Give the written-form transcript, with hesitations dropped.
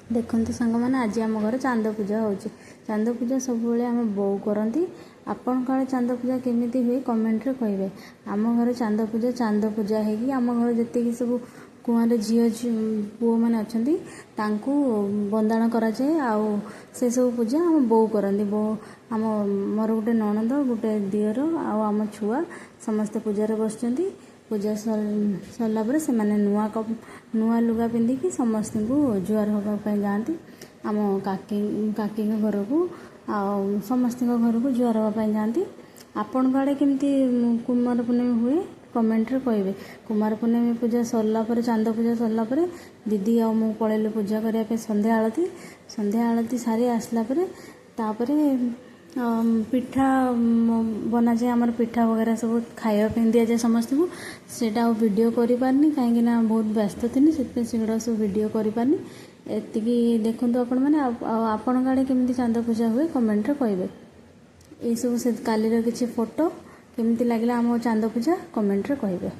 ଦେଖନ୍ତୁ ସାଙ୍ଗମାନେ, ଆଜି ଆମ ଘରେ ଚାନ୍ଦ ପୂଜା ହେଉଛି। ଚାନ୍ଦ ପୂଜା ସବୁବେଳେ ଆମ ବୋଉ କରନ୍ତି। ଆପଣଙ୍କ ଆଡ଼େ ଚାନ୍ଦ ପୂଜା କେମିତି ହୁଏ, କମେଣ୍ଟରେ କହିବେ। ଆମ ଘରେ ଚାନ୍ଦ ପୂଜା, ଚାନ୍ଦ ପୂଜା ହେଇକି ଆମ ଘରେ ଯେତିକି ସବୁ କୁଆଁର ଝିଅ ପୁଅମାନେ ଅଛନ୍ତି, ତାଙ୍କୁ ବନ୍ଦାଣ କରାଯାଏ। ଆଉ ସେସବୁ ପୂଜା ଆମ ବୋଉ କରନ୍ତି। ବୋଉ, ଆମ ମୋର ଗୋଟେ ନଣନ୍ଦ, ଗୋଟେ ଦିଅର ଆଉ ଆମ ଛୁଆ ସମସ୍ତେ ପୂଜାରେ ବସିଛନ୍ତି। ପୂଜା ସରିଲା ପରେ ସେମାନେ ନୂଆ ଲୁଗା ପିନ୍ଧିକି ସମସ୍ତଙ୍କୁ ଜୁହାର ହେବା ପାଇଁ ଯାଆନ୍ତି, ଆମ କାକିଙ୍କ ଘରକୁ ଆଉ ସମସ୍ତଙ୍କ ଘରକୁ ଜୁହାର ହେବା ପାଇଁ ଯାଆନ୍ତି। ଆପଣଙ୍କ ଆଡ଼େ କେମିତି କୁମାର ପୂର୍ଣ୍ଣିମା ହୁଏ, କମେଣ୍ଟରେ କହିବେ। କୁମାର ପୂର୍ଣ୍ଣିମା ପୂଜା ସରିଲା ପରେ, ଚାନ୍ଦ ପୂଜା ସରିଲା ପରେ ଦିଦି ଆଉ ମୁଁ ପଳେଇଲୁ ପୂଜା କରିବା ପାଇଁ ସନ୍ଧ୍ୟା ଆଳତି। ସନ୍ଧ୍ୟା ଆଳତି ସାରି ଆସିଲା ପରେ ତାପରେ ପିଠା ବନାଯାଏ ଆମର। ପିଠା ବଗେରା ସବୁ ଖାଇବା ପାଇଁ ଦିଆଯାଏ ସମସ୍ତଙ୍କୁ। ସେଇଟା ଆଉ ଭିଡ଼ିଓ କରିପାରିନି, କାହିଁକିନା ବହୁତ ବ୍ୟସ୍ତ ଥିଲି, ସେଥିପାଇଁ ସେଗୁଡ଼ା ସବୁ ଭିଡ଼ିଓ କରିପାରିନି। ଏତିକି ଦେଖନ୍ତୁ ଆପଣମାନେ। ଆଉ ଆପଣଙ୍କ ଆଡ଼େ କେମିତି ଚାନ୍ଦ ପୂଜା ହୁଏ, କମେଣ୍ଟରେ କହିବେ। ଏଇସବୁ ସେ କାଲିର କିଛି ଫଟୋ। କେମିତି ଲାଗିଲା ଆମ ଚାନ୍ଦ ପୂଜା, କମେଣ୍ଟରେ କହିବେ।